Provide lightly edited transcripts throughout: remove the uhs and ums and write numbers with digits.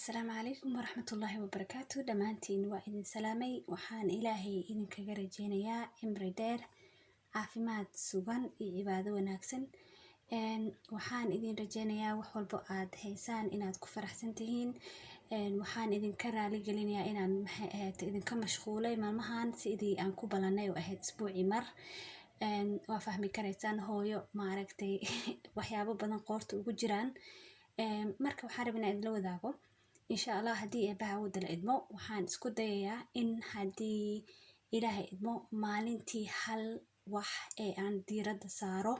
Asalaamu calaykum waraxmatullaahi wabarakaatu. Dhammaantiin waa idin salaamay. Waxaan Ilaahay idinkaga rajeynayaa cimri dheer, caafimaad sugan iyo cibaado wanaagsan. Waxaan idin rajeynayaa wax walbo aad haysaan inaad ku faraxsan tihiin. Waxaan idinka raali gelinayaa inaan, maxay ahayd, idinka mashquulay maalmahan sidii aan ku ballanay oo ahayd isbuucii mar. Waa fahmi karaysaan, hooyo maaragtay waxyaabo badan qoorta ugu jiraan. Marka waxaan rabaa inaan idinla wadaago, insha Allah, haddii Eebbaha awoodda la idmo, waxaan isku dayayaa in haddii Ilaahay idmo maalintii hal wax ee aan diiradda saaro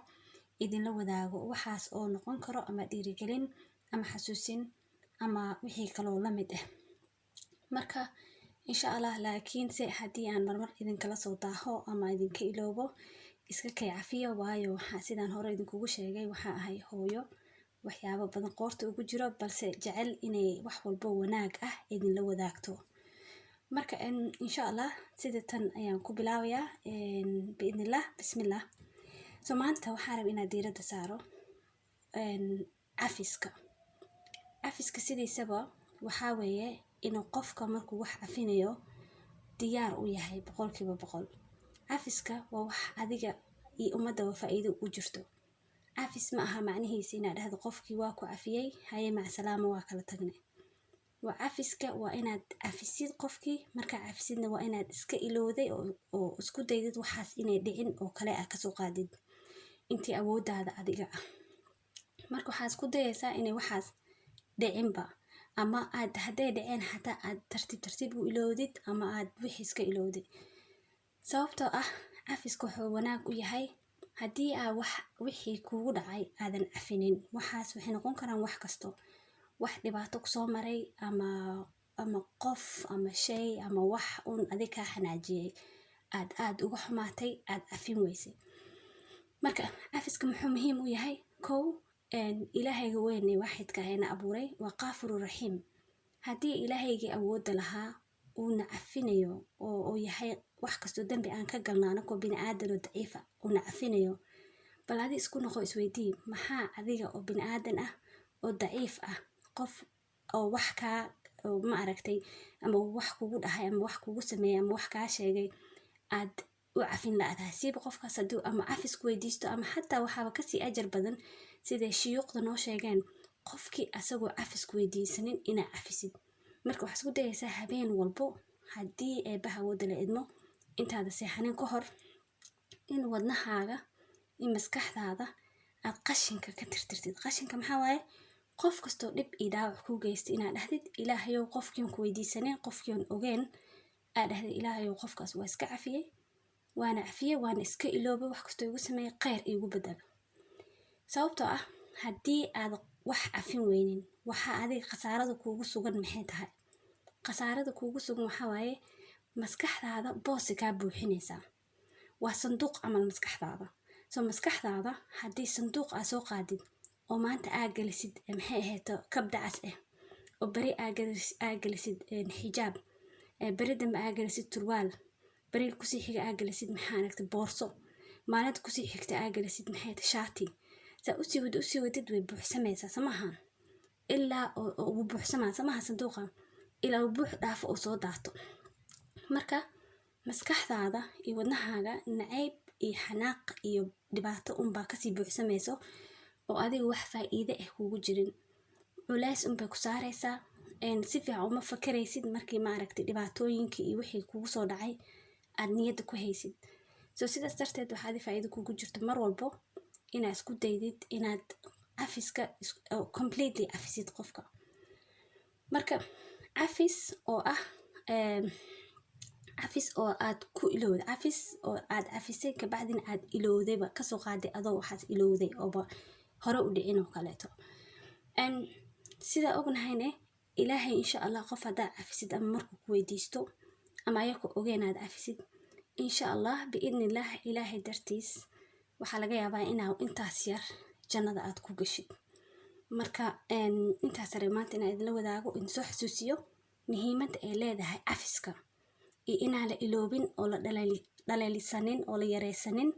idinla wadaago, waxaas oo noqon karo ama dhiirigelin ama xasuusin ama wixii kaloo la mid ah. Marka insha Allah, laakiinse haddii aan marmar idinkala soo daaho ama idinka iloobo, iska kay cafiyo, waayo waxaa sidaan hore idinkugu sheegay, waxaa ahay hooyo waxyaabo badan qoorta ugu jiro, balse jecel inay wax walbo wanaag ah idinla wadaagto. Marka insha Allah sida tan ayaan ku bilaabayaa, biidnillah, bismillah. So maanta waxaan rabaa inaad diiradda saaro cafiska. Cafiska sidiisaba waxaa weeye inuu qofka markuu wax cafinayo diyaar u yahay 100%. Cafiska waa wax adiga iyo ummadaba faa'iido u jirto. Cafis ma aha macnihiisa inaad dhahdo qofkii waa ku cafiyey, haye, macsalaama, waa kala tagnay. Waa cafiska waa inaad cafisid qofkii. Markaa cafisidna waa inaad iska ilowday oo isku daydid waxaas inay dhicin oo kale ah kasoo qaadid intii awooddaada adiga ah. Marka waxaad isku dayaysaa inay waxaas dhicinba, ama aad hadday dhaceen xataa aad tartiib tartiib u ilowdid ama aad wixii iska ilowdid. Sababtoo ah cafiska wuxuu wanaag u yahay, haddii aa wax wixii kugu dhacay aadan cafinin, waxaas waxay noqon karaan wax kasto, wax dhibaato kusoo maray ama qof ama shay ama wax uun adig kaa xanaajiyey, aad aad uga xumaatay, aad cafin weysay. Marka cafiska muxuu muhiim u yahay? Kow, Ilaahayga weyn ee waaxidka ahna abuuray waa Qaafuru Raxiim. Haddii Ilaahaygii awoodda lahaa uuna cafinayo oo yahay wax kastoo dembi aan ka galno anakoo bini aadan oo daciifa uuna cafinayo, bal adi isku noqo, isweydii, maxaa adiga oo bini aadan ah oo daciif ah, qof oo wax kaa oo ma aragtay ama wax kugu dhahay ama wax kugu sameeyay ama wax kaa sheegay aad u cafin la'dahay? Siiba qofkaas hadduu ama cafis ku weydiisto, ama xataa waxaaba kasii ajar badan, siday shuyuuqda noo sheegeen, qofkii asagoo cafis ku weydiisanin inaa cafisid. Marka waxaa isku dayaysaa habeen walbo, haddii Eebbaha awoodda la idmo, intaada seexanin ka hor, in wadnahaaga in maskaxdaada aad qashinka ka tirtirtid. Qashinka maxaa waaye? Qof kastoo dhib iyo dhaawac kuu geystay inaad dhahdid, "Ilaahayow," qofkiin ku weydiisanin, qofkiin ogeen, aad dhahdid, "Ilaahayow, qofkaas waa iska cafiyey, waana cafiyey, waana iska iloobay, wax kastoo igu sameeyey kheyr iigu bedelo." Sababtoo ah haddii aad wax cafin weynin, waxaa adiga khasaarada kuugu sugan maxay tahay? Khasaarada kuugu sugan waxaa waaye maskaxdaada boosi kaa buuxinaysaa. Waa sanduuq camal maskaxdaada. So maskaxdaada haddii sanduuq aa soo qaadid oo maanta aa gelisid, maxay ahayd, kab dacas ah, oo beri aa gelisid xijaab, beri dambe aa gelisid turwaal, beri kusii xiga aa gelisid, maxaa aragtay, boorso, maalinta kusii xigta aa gelisid, maxay tahay, shaati, saa usii wad usii wadid, way buuxsamaysaa samaha, ilaa oo uu buuxsamaa samaha sanduuqa, ilaa uu buux dhaafo oo soo daato. Marka maskaxdaada iyo wadnahaaga nacayb iyo xanaaq iyo dhibaato unbaa kasii buuxsamayso oo adiga wax faa'iide ah kugu jirin. Culays unbay ku saaraysaa, si fiican uma fakaraysid markii maaragtay dhibaatooyinkii iyo wixii kugu soo dhacay aad niyadda ku haysid. So sidaas darteed waxaa adi faa'iido kugu jirto mar walbo inaad isku daydid inaad cafiska completely cafisid qofka. Marka cafis oo ah cafis oo aad ku ilowday, cafis oo aad cafisay, kabacdina aad ilowdayba, kasoo qaaday adoo waxaas ilowday ooba hore u dhicin oo kaleeto. Sidaa ognahayne, Ilaahay insha Allah qof haddaa cafisid ama markuu ku weydiisto ama ayako ogeen aad cafisid, insha Allah biidnillah, Ilaahay dartiis, waxaa laga yaabaa inaa intaas yar jannada aad ku gashid. Marka intaas are maanta inaan idinla wadaago, idin soo xasuusiyo muhiimadda ay leedahay cafiska iyo inaan la iloobin oo la dhaleelisanin oo la yareysanin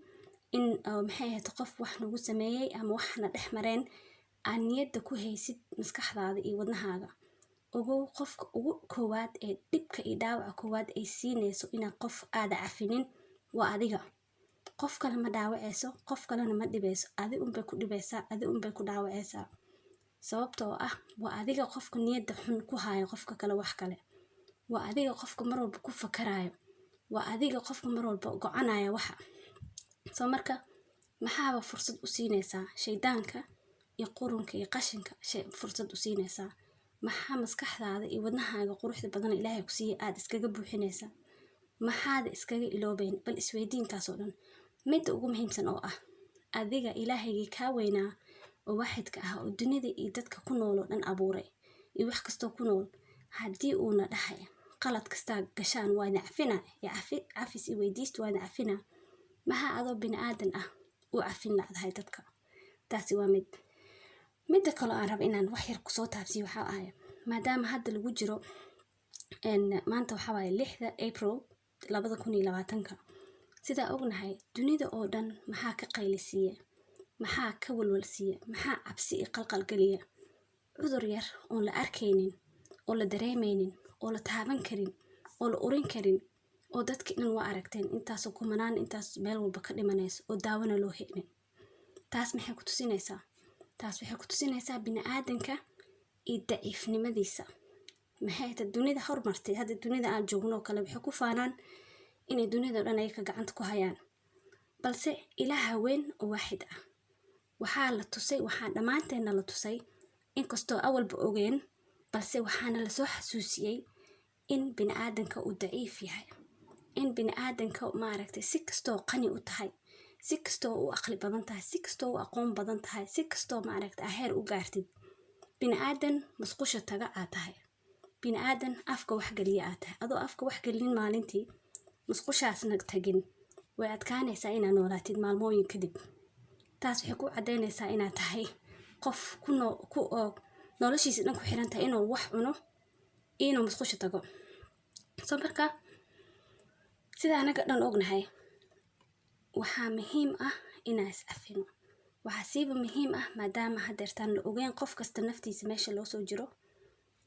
in, maxay ahayd, qof wax nagu sameeyey ama waxna dhex mareen aan niyadda ku haysid maskaxdaada iyo wadnahaaga. Ogow, qofka ugu koowaad ee dhibka iyo dhaawaca koowaad ay siinayso inaad qof aada cafinin waa adiga. Qof kale ma dhaawaceyso, qof kalena ma dhibeyso, adi unbay ku dhibaysaa, adi unbay ku dhaawaceysaa, sababtoo ah waa adiga qofka niyadda xun ku haayo qofka kale. Wax kale, waa adiga qofka mar walba ku fakarayo, waa adiga qofka mar walba gocanaya waxa soo. Marka maxaaba fursad u siinaysaa shaydaanka iyo qurunka iyo qashinka fursad u siinaysaa? Maxaa maskaxdaada iyo wadnahaaga quruxda badan Ilaahay ku siiya aad iskaga buuxinaysaa? Maxaada iskaga iloobeyn? Bal isweydiintaas oo dhan. Midda ugu muhiimsan oo ah, adiga Ilaahaygii kaa weynaa oo waaxidka ah oo dunida iyo dadka ku nool oo dhan abuuray iyo wax kastoo ku nool, haddii uuna dhahay qalad kastaa gashaan waa idin cafinaa iyo cafis iyo weydiist waa idin cafinaa, maxaa adoo bini aadan ah u cafin la'dahay dadka? Taasi waa mid. Midda kaloo aan raba inaan wax yar kusoo taabsiyo waxaa ahay, maadaama hadda lagu jiro, maanta waxaa waaye 6da April 2020-ka, sidaa ognahay dunida oo dhan maxaa ka qaylisiiya? Maxaa ka walwalsiiya? Maxaa cabsi iyo qalqal geliya? Cudur yar oon la arkaynin, oo la dareemaynin, oo la taaban karin, oo la urin karin, oo dadki dhan waa aragteen intaasoo kumanaan intaas meel walba ka dhimanayso oo daawona loo helin. Taas maxay ku tusinaysaa? Taas waxay ku tusinaysaa bini aadanka iyo daciifnimadiisa. Maxay tahay dunida hormartay? Hadda dunida aan joogno oo kale waxay ku faanaan inay dunida o dhan ay ka gacanta ku hayaan, balse Ilaaha weyn oo waaxid ah waxaa la tusay, waxaa dhammaanteenna la tusay, inkastoo awalba ogeen, balse waxaana lasoo xasuusiyey in bini aadanka uu daciif yahay, in bini aadanka, maaragtay, si kastoo qani u tahay, si kastoo u aqli badan tahay, si kastoo u aqoon badan tahay, si kastoo, maaragtay, aa heer u gaartid, bini aadan musqusha taga aad tahay, bini aadan afka wax geliya aad tahay. Adoo afka wax gelinin maalintii, musqushaasna tagin, way adkaanaysaa inaad noolaatid maalmooyin kadib. Taas waxay ku caddaynaysaa inaad tahay qof ku noo ku oo noloshiisa dhan ku xiran tahay inuu wax cuno iyo inuu musqusha tago. So marka, sida anaga dhan ognahay, waxaa muhiim ah inaan is cafino. Waxaa siiba muhiim ah maadaama hadeertaan la ogeyn qof kasta naftiisa meesha loo soo jiro.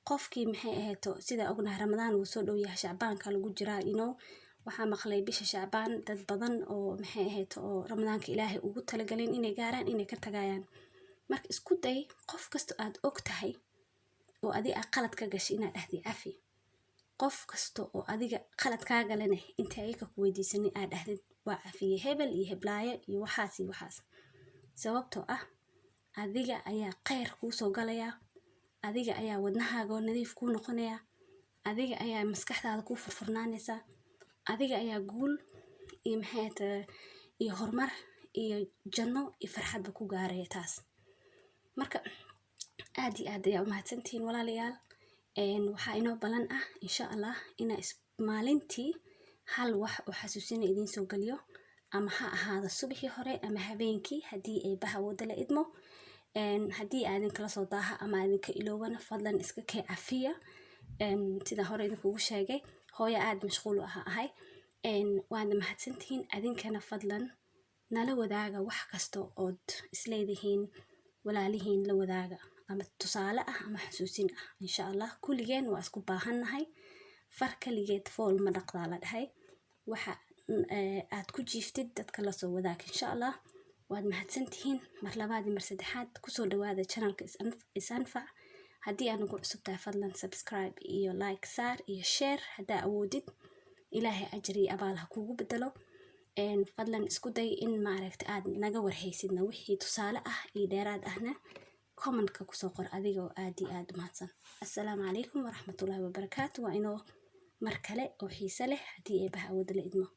Qofkii, maxay ahayto, sida ognahay Ramadaan wuu soo dhow yahay, Shacbaanka lagu jiraa. Waxaa maqlay bisha Shacbaan dad badan oo, maxay ahayto, oo Ramadaanka Ilaahay ugu talagalin inay gaaraan inay ka tagayaan. Marka isku day qof kasta aad og tahay oo adiga aad qalad ka gashay inaad dhahdid cafi. Qof kasta oo adiga qalad kaa galane, inta ayaga ku weydiisanin aad dhahdid waa cafiyey hebel iyo heblaayo iyo waxaas iyo waxaas, sababtoo ah adiga ayaa kheyr kuu soo galaya, adiga ayaa wadnahaaga oo nadiif kuu noqonaya, adiga ayaa maskaxdaada kuu furfurnaanaysa, adiga ayaa guul iyo, maxay tahay, iyo horumar iyo janno iyo farxadba ku gaaraya taas. Marka aad iyo aad ayaa umahadsantihiin, walaalayaal. Waxaa inoo balan ah, insha Allah, inaa maalintii hal wax oo xasuusina idiin soo geliyo, ama ha ahaado subaxii hore ama habeenkii, haddii ay baha wada la idmo. Haddii aadin kala soo daaha ama aadinka iloobana, fadlan iska kay cafiya. Sida hore idinkugu sheegay, hooyo aad mashquul u ahay. Waadna mahadsantihiin adinkana. Fadlan nala wadaaga wax kasta ood isleedihiin walaalihiin la wadaaga, ama tusaale ah ama xasuusin ah. Insha Allah kulligeen waa isku baahannahay. Far kaligeed fool ma dhaqdaa la dhahay. Waxa aad ku jiiftid dadka lasoo wadaag, insha Allah. Waad mahadsantihiin mar labaad iyo mar saddexaad. Kusoo dhawaada channelka Is-Anfac. Haddii aad nagu cusub tahay, fadlan subscribe iyo like saar iyo share haddaa awoodid. Ilaahay ajar iyo abaal ha kugu bedelo. Fadlan isku day in, maaragta, aad naga warhaysidna wixii tusaale ah iyo dheeraad ahna commentka kusoo qor, adiga oo aad iyo aad u mahadsan. Assalaamu calaykum waraxmatullaahi wabarakaatu. Waa inoo mar kale oo xiise leh haddii Eebaha awoodda la idmo.